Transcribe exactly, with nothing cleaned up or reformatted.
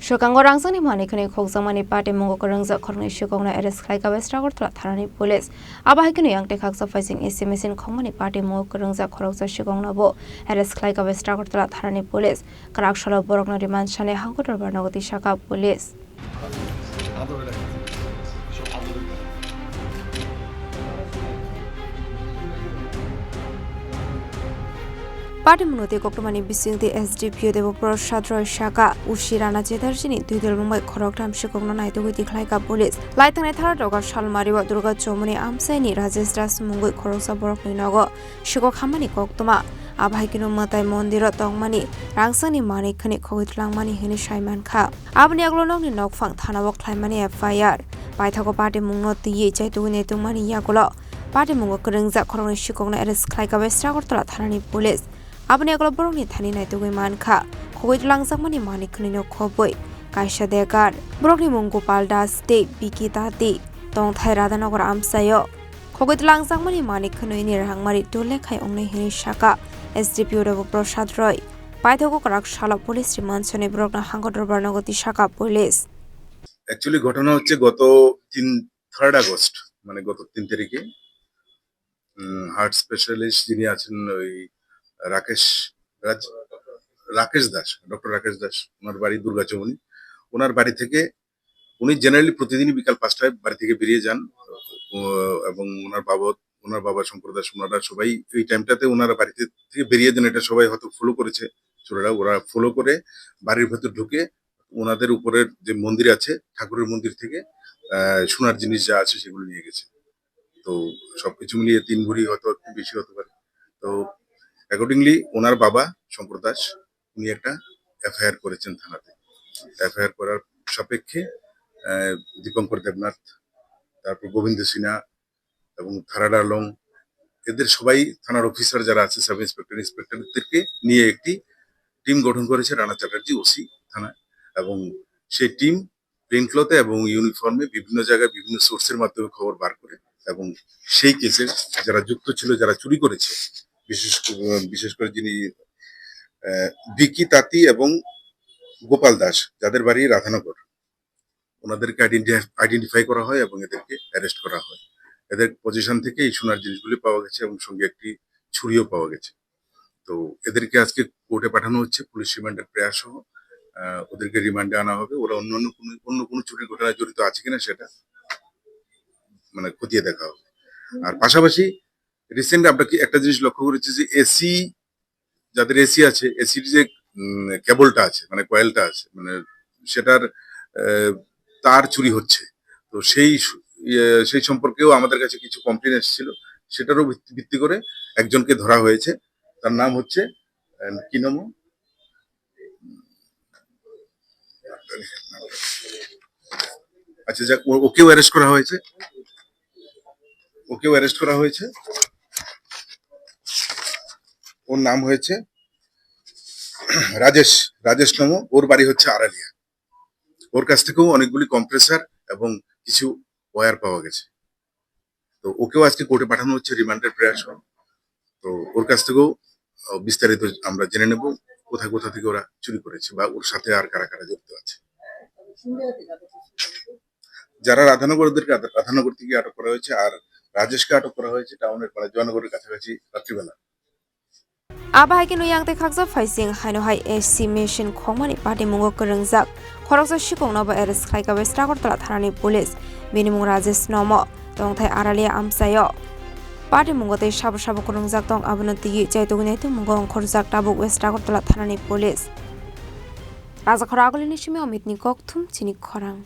Swkango rangchakni manwi khwnwi khokjakmani patimungo kwrwngjak khoroknwi sikokno arrest khlaikha West Agartala thanani police. Abo hai kheno yang tei khaksa phaising A C machine khokmani patimungo kwrwngjak khoroksa sikokno bo arrest khlaikha West Agartala thanani police. Kwrak salo borokno remand sanwi hangkor dorbar nogo tisakha police. Patimungno tei koktwmani bisingtwi S D P O Debo Prasad Roy saka, O C Rana Chatterjee-ni twi dwlmung bai khoroktham sikokno naitugwi tikhlaikha police. Laithangnai thara doga Salmario Durga Chomuni amchaini Rajesh Das mungwi khoroksa borokni nogo sikok hammani koktwma. Abo hai kheno mwtai mondiro tongmani rangchakni manwi khwnwi khogwi twlangmani hwnwi sai mankha. Aboni yagulo nokni nokphang thanao khlaimani F I R. Paithago patimungno twiwi chaitugwi naitugmani yagulo patimungo kwrwngjak khoroknwi sikokno arrest khlaikha West Agartala thanani police. Aboni yagulo borokni thani naitugwi mankha, khogwi twlangjakmani manwi khwnwino khobwi kaisa dekar. Borokni mung Gopal Das tei Biki Tati, tongthai Radhanagar amchaio. Khogwi twlangjakmani manwi khwnwini rangmari dole khai wngnai hwnwi saka S D P O Debu Prasad Roy. Paithago kwrak salo police remand sanwi borokno hangkor dorbar nogo tisakha police. Actually, ঘটনা হচ্ছে গত তিন, third August, মানে গত তিন তারিখে, উম, heart specialist যিনি আছেন, ওই রাকেশ রাজ, রাকেশ দাস, ডক্টর রাকেশ দাস, ওনার বাড়ি দুর্গাচৌমুহনী। ওনার বাড়ি থেকে উনি জেনারেলি প্রতিদিনই বিকাল পাঁচটায় বাড়ি থেকে বেরিয়ে যান। ও, এবং ওনার বাবা, ওনার বাবা শঙ্কর দাস, ওনারা সবাই এই টাইমটাতে ওনারা বাড়িতে থেকে বেরিয়ে যান, এটা সবাই হয়তো ফলো করেছে চোরেরা। ওরা ফলো করে বাড়ির ভেতর ঢুকে ওনাদের উপরের যে মন্দির আছে, ঠাকুরের মন্দির থেকে, আহ, সোনার জিনিস যা আছে সেগুলো নিয়ে গেছে। তো সবকিছু মিলিয়ে তিন ভরি হয়তো একটু বেশি হতে পারে। তো অ্যাকর্ডিংলি ওনার বাবা শঙ্কর দাস, উনি একটা এফআইআর করেছেন থানাতে। এফআইআর করার সাপেক্ষে, আহ, দীপঙ্কর দেবনাথ, তারপর গোবিন্দ সিনহা এবং থারা ডালং, এদের সবাই থানার অফিসার যারা আছে, সাব ইন্সপেক্টর, ইন্সপেক্টরদেরকে নিয়ে একটি টিম গঠন করেছে রানা চ্যাটার্জি ওসি থানা। এবং সেই টিম প্লেন ক্লথে এবং ইউনিফর্মে বিভিন্ন জায়গায় বিভিন্ন সোর্সের মাধ্যমে খবর বার করে এবং সেই কেসে যারা যুক্ত ছিল, যারা চুরি করেছে, বিশেষ ক-, বিশেষ করে যিনি, আহ, বিকি তাঁতি এবং গোপাল দাস, যাদের বাড়ি রাধানগর, ওনাদেরকে আইডেন্টি-, আইডেন্টিফাই করা হয় এবং এদেরকে অ্যারেস্ট করা হয়। এদের পজিশন থেকে এই সোনার জিনিসগুলি পাওয়া গেছে এবং সঙ্গে একটি ছুরিও পাওয়া গেছে। তো এদেরকে আজকে কোর্টে পাঠানো হচ্ছে পুলিশ রিমান্ডের প্রেয়ার সহ। আহ, ওদেরকে রিমান্ডে আনা হবে। ওরা অন্য অন্য কোনো, অন্য কোনো চুরির ঘটনায় জড়িত আছে কিনা সেটা মানে খতিয়ে দেখা হবে। আর পাশাপাশি রিসেন্ট আমরা কি একটা জিনিস লক্ষ্য করেছি যে এসি, যাদের এসি আছে, এসির যে, উম, কেবলটা আছে, মানে কয়েলটা আছে, মানে সেটার, আহ, তার চুরি হচ্ছে। তো সেই সু-, ইয়ে, সেই সম্পর্কেও আমাদের কাছে কিছু কমপ্লেন এসেছিল, সেটারও ভিত্তি, ভিত্তি করে একজনকে ধরা হয়েছে। তার নাম হচ্ছে, আহ, কি নাম? আচ্ছা, যাক, ও-, ওকেও অ্যারেস্ট করা হয়েছে, ওকেও অ্যারেস্ট করা হয়েছে। ওর নাম হয়েছে রাজেশ, রাজেশ নম, ওর বাড়ি হচ্ছে আড়ালিয়া। ওর কাছ থেকেও অনেকগুলি কম্প্রেসার এবং কিছু ওয়্যার পাওয়া গেছে। তো ওকেও আজকে কোর্টে পাঠানো হচ্ছে রিমান্ডের প্রেয়ার সহ। তো ওর কাছ থেকেও, আহ, বিস্তারিত আমরা জেনে নেব কোথায় কোথা থেকে ওরা চুরি করেছে বা ওর সাথে আর কারা কারা জড়িত আছে। যারা রাধানগর, ওদেরকে রাধা-, রাধানগর থেকে আটক করা হয়েছে, আর রাজেশকে আটক করা হয়েছে টাউনের, মানে, জয়নগরের কাছাকাছি রাত্রিবেলা। Abo hai kheno yang tei khaksa phaising haino hai A C machine khokmani patimungo kwrwngjak khoroksa sikokno bo arrest khlaikha West Agartala thanani police. Bini mung Rajesh Nomo, tongthai Aralia amchaio. Patimungo tei sabo sabo kwrwngjak tong, abono twiwi chaitugwi naitugmungo ongkhorjak tabuk West Agartala thanani police. Rajakhor Agulini simi Omitni kokthum chini khorang.